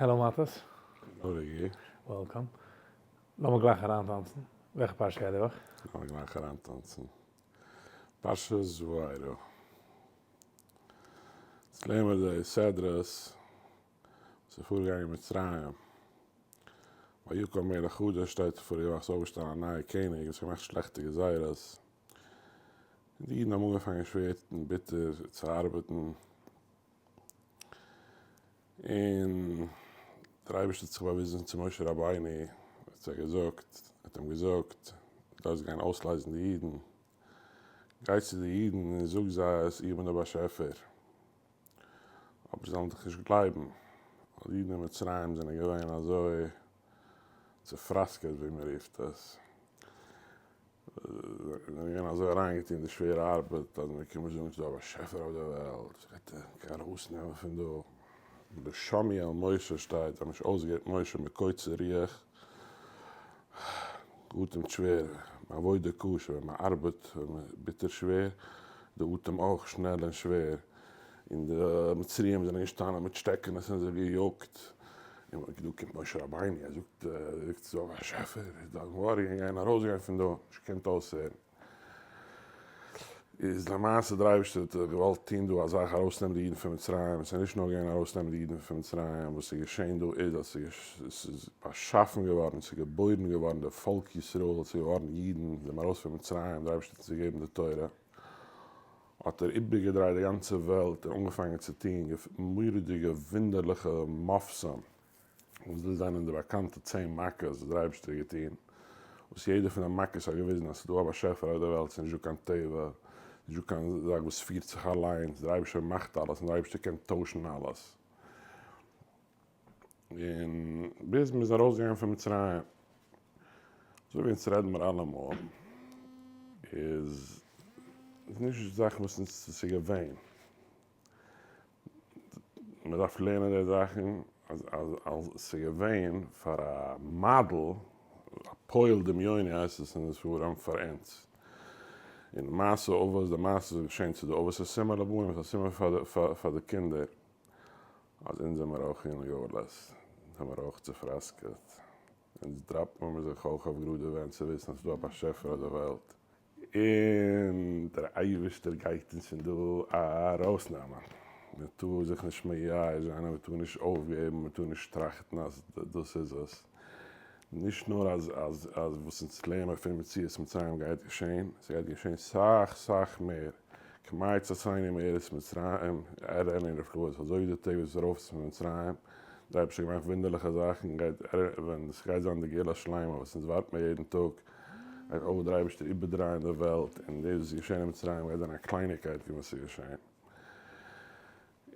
Hello מאטעס. Hello ר' Welcome. לאמיר גלייך אריינטאנצן. וועלכע פרשה גייט די וואך? לאמיר גלייך אריינטאנצן. פרשת וארא. יעצט לערנען מיר די סדרות וואס איז פארגעגאנגען אין מצרים. ויקם מלך חדש שטייט פאריגע וואך איז אויפגעשטאנען א נייע קעניג וואס האט געמאכט שלעכטע גזירות. און די אידן האבן אנגעפאנגען שווער און ביטער צו ארבעטן. און דער אייבערשטער האט זיך באוויזן צו משה רבינו, האט זיי געזאגט, האט אים געזאגט, דו דארפסט גיין אויסלייזן די אידן, גיי צו די אידן און זאג זיי אז איך בין דער באשעפער, אבער זיי זאלן דיך נישט גלייבן, ווייל די אידן אין מצרים זענען געווען אזוי צופראסקעט ווי מען רופט עס, זענען געווען אזוי אריינגעטון אין די שווערע ארבעט אז מען קען נישט זאגן ס'איז דא א באשעפער אויף דער וועלט וואס גייט דיך ארויסנעמען פון דא. לא שמעו אל משה שטייט, זיי האבן נישט אויסגעהערט משה מקוצר רוח, געאטעמט שווער, מעבודה קשה, ווען מען ארבעט ביטער שווער, די אטעם אויך שנעל און שווער, און די מצריים זענען געשטאנען מיט שטעקענעס און זיך געיאגט, און דא קומט משה רבינו, ער זאגט, ס'איז דא א באשעפער, don't worry, און גייען ארויסגיין פון דא, נישט געקענט אויסהערן. איז למעשה דער אייבערשטער האט געוואלט טון דא א זאך ארויסנעמען די אידן פון מצרים, עס איז נישט נאר געווען ארויסנעמען די אידן פון מצרים, וואס איז געשען דא איז אז עס איז באשאפן געווארן, עס איז געבוירן געווארן די פאלק ישראל, עס איז געווארן אידן, זיי זענען ארויס פון מצרים, דער אייבערשטער האט אונז געגעבן די תורה. האט ער איבערגעדרייט די גאנצע וועלט און אנגעפאנגען צו טון מורא'דיגע וואונדערליכע מופתים, וואס דאס זענען די באקאנטע צען מכות וואס דער אייבערשטער האט געטון, וואס יעדע פון די מכות האט געוויזן אז ס'איז דא א באשעפער אויף דער וועלט, ס'איז נישט דא קיין טבע, נישט דא קיין זאך וואס פירט זיך אליינס, דער אייבערשטער מאכט אלעס און דער אייבערשטער קען טוישן אלעס. און ביז מ'איז ארויסגעגאנגען פון מצרים, אזוי ווי אונז רעדן מיר אלעמאל, איז נישט זאכן וואס אונז ס'איז געווען, מ'דארף לערנען די זאכן אז אז ס'איז געווען פאר א מאדעל, א פועל דמיוני הייסט עס אין די ספרים, פאר אונז. און מעשה אבות, די מעשה איז געשען צו די אבות, ס'איז סימן לבנים, ס'איז א סימן פאר די קינדער. אז אונז זעמער אויך אין גלות, זעמער אויך צופראסקעט, אונז דראפען מיר זיך אויך אויף גראדע ווענט צו וויסן אז ס'דא א באשעפער אויף די וועלט, און דער אייבערשטער גייט אונז פון דא ארויסנעמען, מען טאר זיך נישט מייאש זיין און מען טאר נישט אויפגעבן, מען טאר נישט טראכטן אז דאס איז עס, נישט נאר אז אז אז וואס אונז לערנען פון יציאת מצרים גייט געשען, ס'גייט געשען סאך סאך מער, כימי צאתנו מארץ מצרים, אראנו נפלאות, אזוי ווי די טעג וואס איז ארויף פון מצרים, דער אייבערשטער האט געמאכט וואונדערליכע זאכן, גייט ווען ס'גייט זיין די גאולה שלימה וואס אונז ווארט מיר יעדן טאג, גייט אויך דער אייבערשטער איבערדרייען די וועלט, און דאס וואס איז געשען אין מצרים גייט זיין א קלייניקייט ווי וואס איז געשען.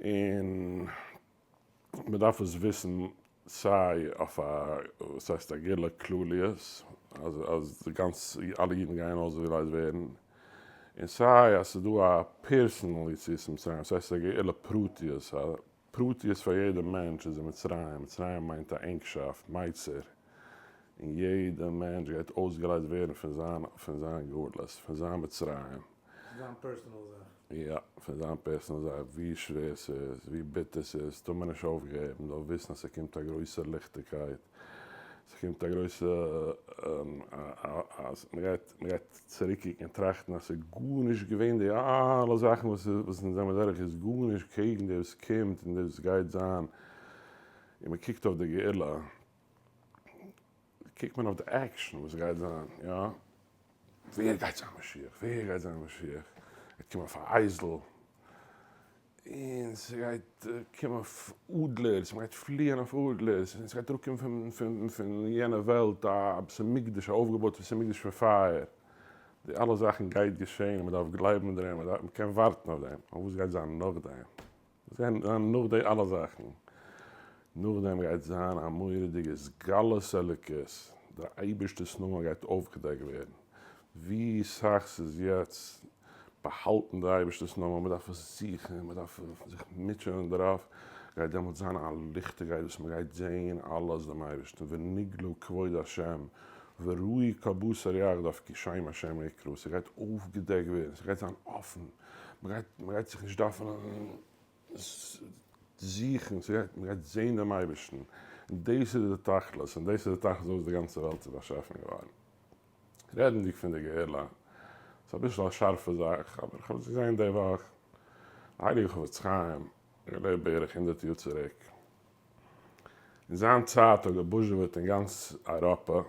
און מען דארף עס וויסן סיי אויף א וואס הייסט א גאולה כלליות אז אז די גאנץ אלע אידן גייען אויסגעלייזט ווערן, און סיי אז ס'איז דא א personal יציאת מצרים, ס'הייסט א גאולה פרטיות, א פרטיות פאר יעדע מענטש איז אין מצרים, מצרים מיינט א ענגשאפט, מיצר, און יעדע מענטש גייט אויסגעלייזט ווערן פון זיין פון זיין גלות, פון זיין מצרים. פון זיין personal זאך. יא, פון זיין personal זאך, ווי שווער ס'איז, ווי ביטער ס'איז, טאר מען נישט אויפגעבן, מ'זאל וויסן אז ס'קומט א גרויסע ליכטיגקייט, ס'קומט א גרויסע, אז מ'גייט, מ'גייט צוריקקוקן און טראכטן אז ס'איז גארנישט געווען די אלע זאכן וואס וואס אונז זעמער דורך איז גארנישט קעגן די וואס קומט און די וואס גייט זיין, און מ'קוקט אויף די גאולה. קוקט מען אויף די action וואס גייט זיין, יא? ווער גייט זיין משיח? ווער גייט זיין משיח? גייט קומען אויף א אייזל, און ס'גייט קומען אויף אדלערס, מ'גייט פליען אויף אדלערס, און ס'גייט אראפקומען פון פון פון יענע וועלט א בית המקדש, א אויפגעבויטע בית המקדש פון פייער. די אלע זאכן גייט געשען און מ'דארף גלייבן דערין, מ'דארף, מ'קען ווארטן אויף דעם, אבער וואס גייט זיין נאכדעם? וואס גייט זיין נאך די אלע זאכן? נאכדעם גייט זיין א מורא'דיגע התגלות אלוקות, דער אייבערשטער'ס נאמען גייט אויפגעדעקט ווערן, ווי סאך ס'איז יעצט באהאלטן דער אייבערשטער'ס נאמען, מ'דארף עס זוכן, מ'דארף זיך מוטשענען דערויף, גייט דעמאלטס זיין א ליכטיגקייט וואס מ'גייט זען אלעס דעם אייבערשטן, ונגלה כבוד השם וראו כל בשר יחדיו כי שם השם יקרא, ס'גייט אויפגעדעקט ווערן, ס'גייט זיין אפן, מ'גייט מ'גייט זיך נישט דארפן. זוכן, ס'גייט, מ'גייט זען דעם אייבערשטן, און דאס איז די תכלית, און דאס איז די תכלית וואס די גאנצע וועלט איז באשאפן געווארן. רעדנדיג פון די גאולה, ס'איז אביסל א שארפע זאך, אבער איך האב עס געזען די וואך, די הייליגע חפץ חיים, געלעבט בערך 100 יאר צוריק, אין זיין צייט האט געבוזשעוועט אין גאנץ אייראפע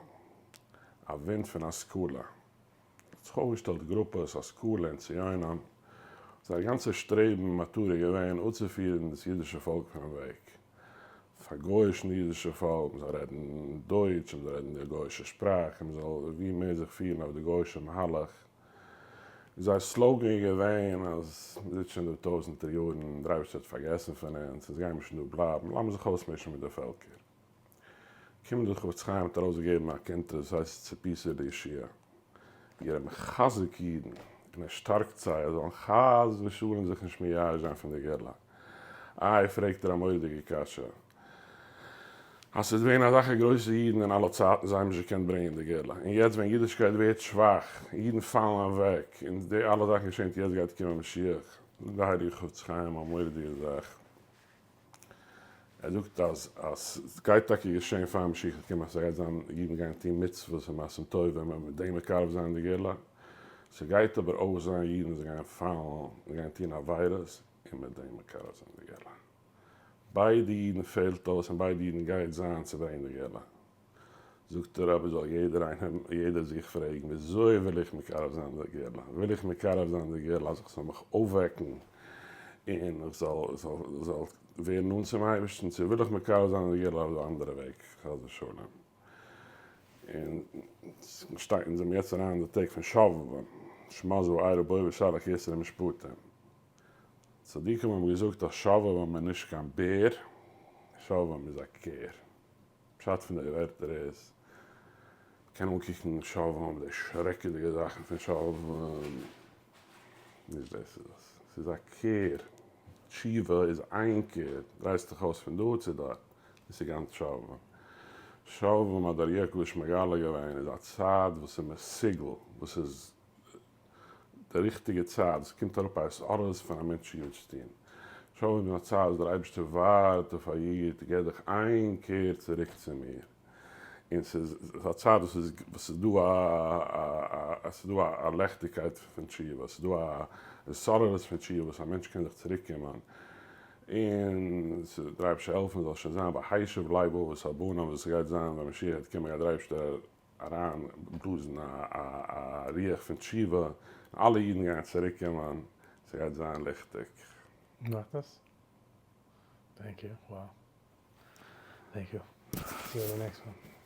א ווינט פון השכלה, האט זיך אויפגעשטעלט גרופעס השכלה און ציונים, זייער גאנצע שטרעבן און מטרה איז געווען אפצופירן דאס אידישע פאלק פונעם וועג, פארגויאישן די אידישע פאלק, מען זאל רעדן דויטש, מען זאל רעדן די גויאישע שפראך, און מען זאל ווי מער זיך פירן אויף די גויאישע מהלך. און זייער slogan איז געווען אז מען זיצט שוין דא טויזענטער יארן און דער אייבערשטער האט פארגעסן פון אונז, אונז גיימיר שוין דא בלייבן, לאמיר זיך אויסמישן מיט די פעלקער. קומט דער חפץ חיים האט ארויסגעגעבן א קונטרס וואס הייסט ציפיתי לישועה, ווי ער איז מחזק אידן און ער שטארקט זיי אז זיי זאלן חס ושלום זיך נישט מייאש זיין פון די גאולה. איי פרעגט ער א מורא'דיגע קשיא, אז ס'איז געווען אזעלכע גרויסע אידן אין אלע צייטן זיי האבן נישט געקענט ברענגען די גאולה, און יעצט ווען אידישקייט ווערט שוואך, אידן פאלן אוועק, און די אלע זאכן געשענט יעצט גייט קומען משיח, זאגט די הייליגע חפץ חיים א מורא'דיגע זאך. ער זאגט אז אז סגייט טאקע געשען פאר משיח וועט קומען אז סגייט זיין אידן גייען טון מצוות און מעשים טובים און מיט דעם מקרב זיין די גאולה, סגייט אבער אויך זיין אידן וואס גייען פאלן און גייען טון עבירות און מיט דעם מקרב זיין די גאולה. ביידע אידן פעלט אויס און ביידע אידן גייט זיין צו ברענגען די גאולה. זאגט דער רבי זאל יעדער איינער יעדער זיך פרעגן וויאזוי וויל איך מקרב זיין די גאולה, וויל איך מקרב זיין די גאולה אז איך זאל מיך אויפוועקן און איך זאל זאל זאל ווערן נאנט צום אייבערשטן, צו וויל איך מקרב זיין די גאולה אויף די אנדערע וועג חס ושלום. און שטייט אונז זעמיר יעצט אריין אין די טעג פון שובבים, שמע זו עירו בוא ושלח יתרו משפטים. צדיקים האבן געזאגט אז שובבים איז נישט קיין בער, שובבים איז א קער. פשט פון די ווערטער איז, מ'קען אנקוקן שובבים, די שרעקעדיגע זאכן פון שובבים, נישט דאס איז עס, ס'איז א קער, תשובה איז איין קער, דרייסט דיך אויס פון דא צו דארט, דאס איז גאנץ שובבים. שובבים האט דער אר"י הקדוש מגלה געווען איז א צייט וואס איז מסוגל, וואס איז די ריכטיגע צייט, עס קומט אראפ א התעוררות פון א מענטש תשובה צו טון. שובבים איז א צייט וואס דער אייבערשטער ווארט אויף א איד, געב דיך איין קער צוריק צו מיר. און ס'איז א צייט וואס איז וואס ס'איז דא א ס'איז דא א לעכטיגקייט פון תשובה, ס'איז דא א התעוררות פון תשובה וואס א מענטש קען זיך צוריק קומען, און דער אייבערשטער העלפן זאל שוין זיין והשיב לב אבות על בנים, וואס ס'גייט זיין ווען משיח וועט קומען גייט דער אייבערשטער אריין בלאזן א רוח פון תשובה, און אלע אידן גייען צוריק קומען, ס'גייט זיין ליכטיג. מאכט עס? Thank you, wow. Thank you. See you on the next one.